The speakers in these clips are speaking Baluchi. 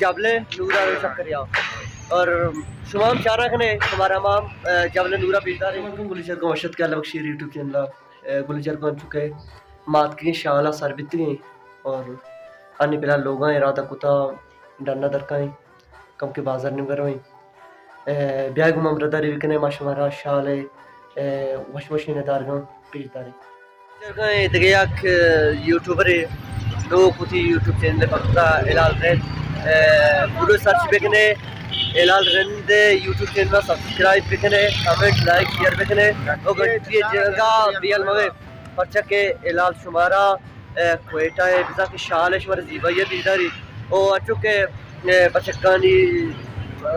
جبل نورا رو شکریا۔ اور شما ہم چارا کنے، شمارا ما ہم، اے، جبل نورا پیش داریں۔ گلی چرگاں وش اتکے اللہ بخشی یوٹیوب چینل ءَ۔ اے، گلی چرگاں چونکہ ما اتکگیں شال ءَ سر بیتگیں اور انی فی الحال لوگاں ارادہ کتا ڈن ءَ درکائیں، کم کہ بازار نیمگا رویں۔ اے، بیا گوں ما ہمراہداری بکنے، ما شمارا شال ءِ، اے، وش وشیں ندارگاں پیش داریں۔ جرگاں دگہ یک، اے، یوٹیوبرے نوک وتی یوٹیوب چینل ءِ پکتا ہلال رند، اے، برو سرچ بکنے، ہلال رند یوٹیوب چینل ءَ سبسکرائب بکنے، کمنٹ، لائک، شیئر بکنے، او گھنٹی ءِ جنگا بیل مبے، پرچا کہ ہلال شمارا، اے، کوئٹہ ءِ بزاں کہ شال ءِ شمارا زیبائی ءَ پیش داری۔ او انچو کہ، اے، بچکانی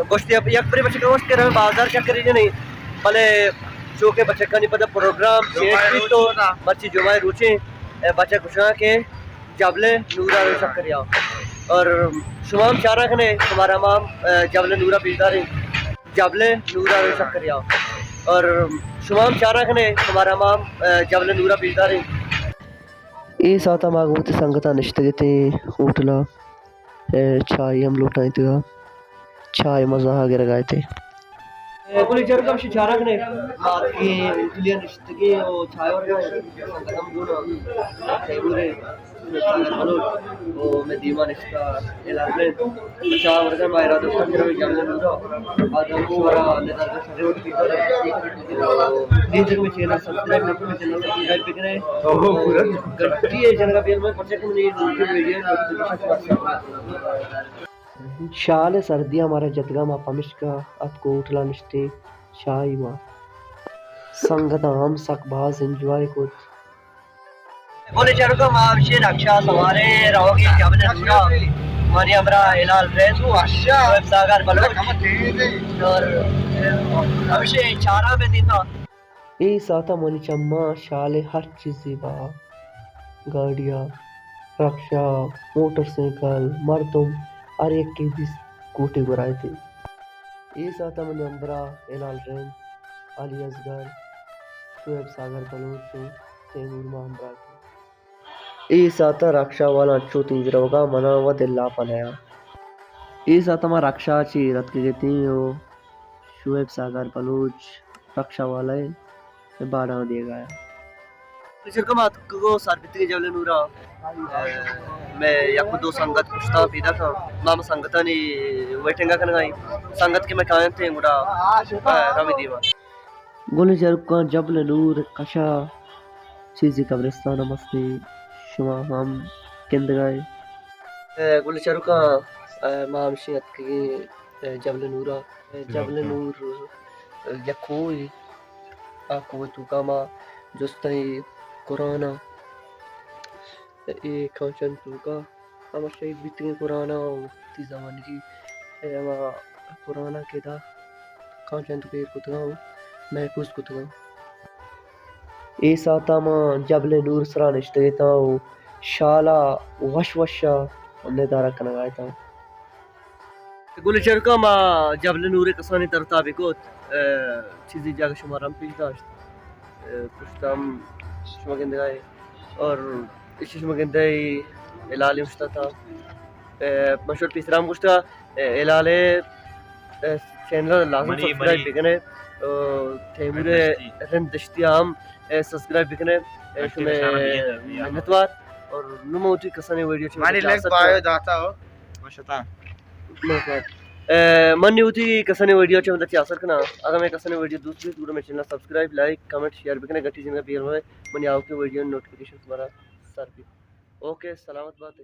گوشت، یک بری بچکاں گوشت کہ ہمے بازار چکرے جنیں، بلے چو کہ بچکانی پدا پروگرام چینج بیت تو مرچی جمعہ روچیں، اے، بچک گوشاں کہ جبل نورا رو چکریا۔ اور شما ہم چارا کنے، شمارا ما ہم، اے، جبل نورا پیش داریں۔ جبل نورا رو چکریا۔ اور شما ہم چارا کنے، شمارا ما ہم، اے، جبل نورا پیش داریں۔ اے ساعتا ما گوں وتی سنگتاں نشتگ اتیں ہوٹلا، اے، چائے ہم لوٹائینتگا، چائے مزہ گرگا اتیں۔ اے، گلی چرگ ہم چارگ نے، ما اتکیں ہوٹلیا نشتگیں او چائے ورگا، سنگت ہم گون، تیمور، ساگر بلوچ، او مئے دیما نشتا، ہلال رند، چائے ورگا ما ارادہ کرتا کہ جبل نورا، آدم شورا، ندارگا شرے وقت پیدا۔ پلیز اگر مئے چینل سبسکرائب نہ کرتے، چینل سبسکرائب بکنے۔ گھنٹی ءِ جنگا بیل مبے، پرچا کہ منی یوٹیوب ویڈیو نوٹیفکیشن شمارا سر۔ شال ءِ سردیاں مارا جتگا، ما پمشکا اتک ہوٹلا نشتیں چائے وا۔ سنگتاں ہم سک باز انجوائے کت۔ گل چرکا ما ہمشی رکشا سواریں روگی جبل نورا۔ منی ہمراہ ہلال رند، شعیب ساگر بلوچ اور ہمشی چارا بہ دیتا۔ اے ساعتا منی چماں شال ءِ ہر چیزے بہا، گاڑیا، رکشا، موٹر سائیکل، مردم، ہر یکے دیست کوٹے گورا اتیں۔ اے ساعتا منی ہمبراہ ہلال رند، علی اصغر، شعیب ساگر بلوچ و تیمور ما ہمبراہ اتیں۔ اے ساعتا رکشا والا انچو تیز روگا منا و دل لاپا نیا۔ اے ساعتا ما رکشا چی رتکگ اتیں و شعیب ساگر بلوچ رکشہ والہ ءِ باڑاں دیگا ءَ۔ چرکا ما اتکگو سر بیتگیں جبل نورا، مئے یک دو سنگت پشتا پیداکاں، ما ہم سنگتانی ویٹنگا کنگا ایں۔ سنگت کہ مئے کاینت ایں گڑا، اے، رویں دیما۔ گل چرکاں جبل نور کشا چیزی قبرستان ہم استیں، شما ہم گندگا ایں۔ اے، گل چرکاں، اے، ما ہمشی اتکگیں جبل نورا۔ جبل نور یک کوہے، آ کوہ توکا ما جستیں قرآنا، اے کانچن توکا ہما شہید بیتگیں قرآنا و وتی زمانگی، اے، ہما قرآنا کہ دا کانچن توکا ایر کتگاں و محفوظ کتگاں۔ اے ساعتا ما جبل نور سرا نشتگ اتاں و شالا وش وشا ندارہ کنگا اتاں۔ گل چرکا ما جبل نور ءِ کسانیں تر و تابے کت، اے، چیزے جاگہ شمارا ہم پیش داشت، اے، پشتا ہم شما گندگا اے اور ایشی شما گندے ہلال اوشتاتا، اے، من شمارا پیسرا ہم گوشتا، اے، ہلال ءِ، اے، چینل لازم سبسکرائب بکنے، او تیمور رند دشتی ہم، اے، سبسکرائب بکنے، اے، شمے منتوار۔ اور نوں من وتی کسانیں ویڈیو چہ وتی آسر کناں۔ اے، من نی وتی کسانیں ویڈیو چہ وتی آسر کناں۔ اگاں مئے کسانیں ویڈیو دوست بیت، گڑا مئے channel subscribe, like, comment, share بکنے، گھنٹی جنگا بیر مبے، منی آؤکیں ویڈیو نوٹیفکیشن تمہارا سر بیت۔ اوکے، سلامت باتے۔